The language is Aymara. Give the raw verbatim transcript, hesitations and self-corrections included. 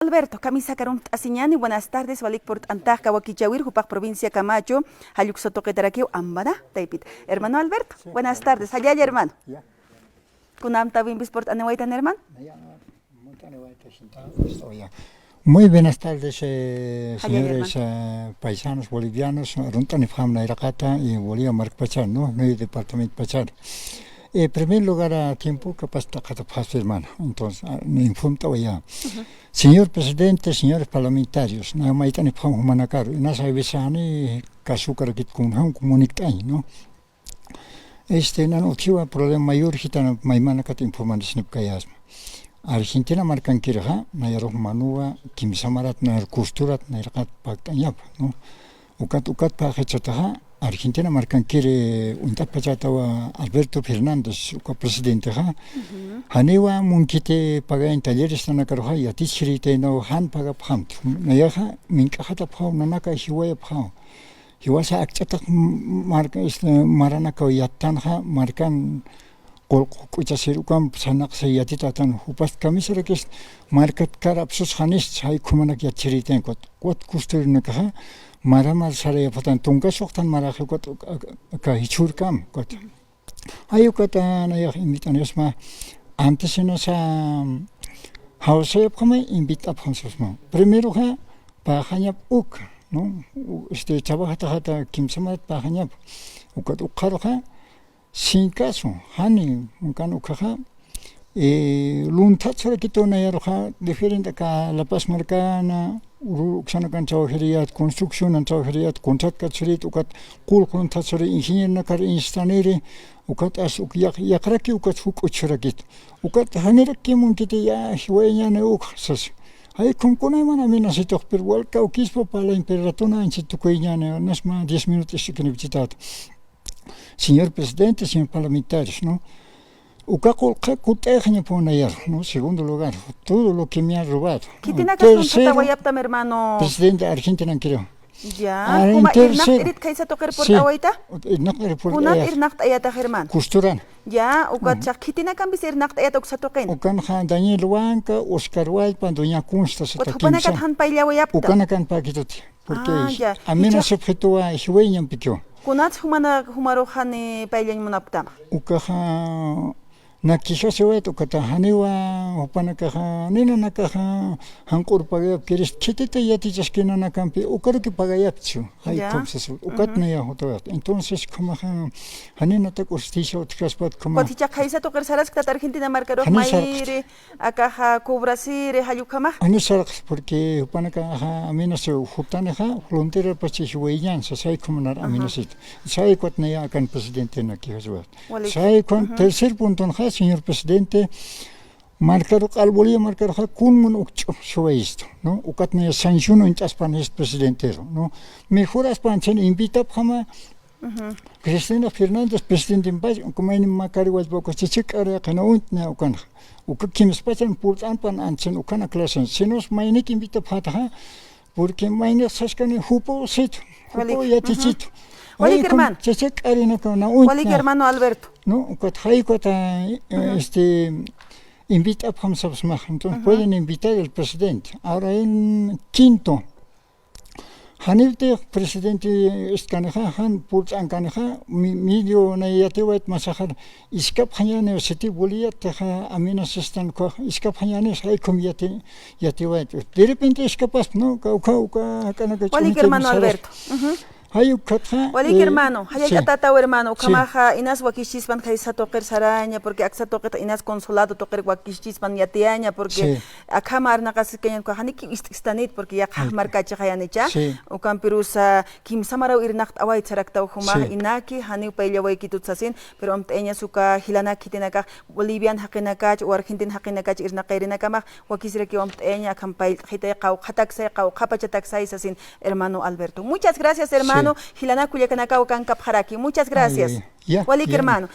Alberto, kamisakar uñt'asiñäni, buenas tardes, walik purt'antax wakichäwir, jupax provincia Camacho, jall uksa tuqitarakiw Ambaná taypit. Hermano Alberto, buenas tardes, jallalla hermano. Kunamtawimpis purt'aniwaytan hermano. Muy buenas tardes, eh, señores, eh, paisanos bolivianos, runt'anipxam nayraqata y Bolivia markpachar, ¿no? Nuevo departamento pachar. Eh, primer lugar, a tiempo, capaz t'aqatapxaspa, hermano. Entonces, ah, no informt'awayä. Señor presidente, señores parlamentarios, na mayt'anipxam jumanakaru, inas a veces jani kasukarakit kunjam comunikt'añ, ¿no? Este, nan utjiwa problema mayor jitana maymanakat informanisnipkayasma. Argentina markankirxa, nayarux manuwa, kimsa marat, nayar kusturat, nayraqat pakt'añapa, ¿no? Ukat, ukat phaxitataxa, Argentina markankiri uñt'apachatawa Alberto Fernández, uka presidentexa, janiwa munkiti pagañ talleres nanakaruxa, yatichirïtaynaw jan pagapxamti. Nayaxa, mink'axatapxaw, nanaka jiwayapxaw. Jiwasa akch'atax m-, marka, este, maranakaw yattanxa, markan qullq k'uchasir ukamp sarnaqsa yatitatan, jupast kamisarakis markat kar apsus janis, jay khumanak yatchirïtan, ukat, ukat kusturinakaxa, maramar sarayapxatan, tunka suxtan maraxi, ukat, uk-, ak-, aka jichhürkam, ukat. Jay ukata nayax invit'aniyasma, antes inasa, jawsayapxamay, invit'apxam sasma. Primeroxa, paxañap uk, ¿no? U-, este, trabajataxata kimsa marat paxañap. Ukat ukxaruxa, sin caso, jani, ukan ukxaxa, eh, lunthat sarakitu nayaruxa, diferente aka La Paz markana, uru uksanakan trabajiriyät, construccionan trabajiriyät, contrat katsurït, ukat qullq lunthat suri, ingenieronakar instaniri, ukat as uk yaq-, yaqraki ukat juk'uch sarakitu. Ukat janiraki munkiti ya, jiwayañäni uk, sas. Jay khum kunayman amenazitux, pero walka ukispa parlañ, pero ratuna anchhit tukuyañäni, nasma diez minutos iskiniwchitata. Señor presidente, señor parlamentarios, ¿no? Uka qullqxa kutt'ayxañapaw nayar, ¿no? Segundo lugar, todo lo que me ha robado. Khitinakas tercero, lunthatawayaptam, hermano. Presidente Argentinankiriw. Ya, kuma irnaqt'irit khaysa tuqir purt'awayta? Irnaqt'ir purt'awayta. Kunat irnaqt'ayatax, hermano? Kusturan. Ya, ukat chaq khitinakampis irnaqt'ayata uksa tuqin. Ukanxa Daniel Huanca, Oscar Wallpa, Doña Constanza, ukat jupanakat jan payllawayapta. Ukanakan pakituti. Porque amenaza objeto jiwayañampikiw. Kunats jumana, jumarux jani payllañ munapktama? Ukaxa, na quejasiwayta ukata, janiwa jupanakaxa, ninanakaxa, janq'ur pagayapkirist, khitita yatichaski nanakampi, ukaruki pagayapchu. Jay khum sas, ukat naya jutawayta. Entonces, khumaxa, janinatak justicia utjaspat khuma. Ukat jichha khaysa tuqir sarasktat Argentina markarux mayiri, akaxa cobrasiri, jall ukhamax. Jani sarqs, porque jupanakaxa amenaza jutanixa, frontera pachi jiwayañan, sas jay khum nar amenazit. Jay ukat naya akan presidente na quejasiwayta. Jay ukan tercer puntonxa, señor presidente, markaru q'al Bolivia markaruxa kunmun ukch'u jiwayistu, ¿no? Ukat naya sanción uñt'aspan jist presidenteru, ¿no? Mejoraspan sin invitapxama, Cristina Fernández presidentempas, uka mayni Macario Wallpa uka chichi k'ari aqina uñt'na ukanxa. Uka kimspachan purt'anpan ansin ukana clasen. Sinos maynik invitapxataxa, porque maynik saskani jupu situ, jupu yatichitu. Walik hermano. Chichi k'arinaka na uñt'na. Walik hermano Alberto. No, ukat jay ukat, eh, este, invitapxam sapsmax. Entonces, pueden invitar el presidente. Ahora en quinto, Janiptix presidente istkanixa, jan purt'ankanixa, mi-, medio nay yatiwayt masaxar, iskapxañäni siti Bolivia tixa amenazastan ukax, iskapxañäni jay khum yati-, yatiwayt. De repente iskapaspa, ¿no? Uka, uka, uka, jak'anaka. Walik hermano Alberto. Jay ukatxa, walik hermano, jallallt'atätaw hermano, ukhamaxa inas wakischispan khaysa tuqir saraña, porque aksa tuqit inas consulado tuqir wakischispan yatiyaña, porque akham arnaqasiskañan ukax janikiw ist'istanit, porque yaqha markachixayanicha, ukampirusa kimsa maraw irnaqt'awayt saraktaw jumax, inaki janiw payllawaykitut sasin, pero amt'ayañas uka jilanak khitinakax Bolivian jaqinakach o Argentina jaqinakach irnaqayarinakamax, wakisirakiw amt'ayaña, akham payllt'xitay, qawqhataksay, qawqhapachataksay sasin, hermano Alberto. Muchas gracias, hermano. Jilanak kullakanakaw kankapxaraki. Muchas gracias. Walik hermano.